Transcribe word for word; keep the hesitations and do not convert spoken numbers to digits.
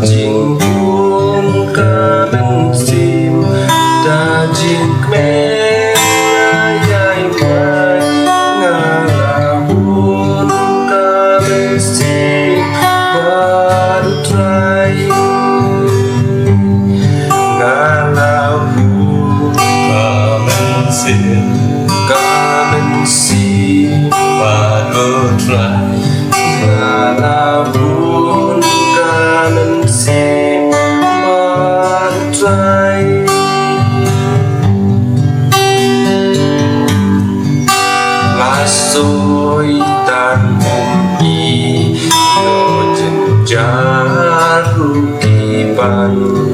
Jingpun ka mynsiem da jingkmen nga ïai wad, nga la bun ka mynsiem bad U Trai. Nga la bun ka mynsiem, ka mynsiem bad U Trai. Nga la bun ka mynsiem bad U Trai. La soi tang um i, ïoh jynjar ruh ki ban.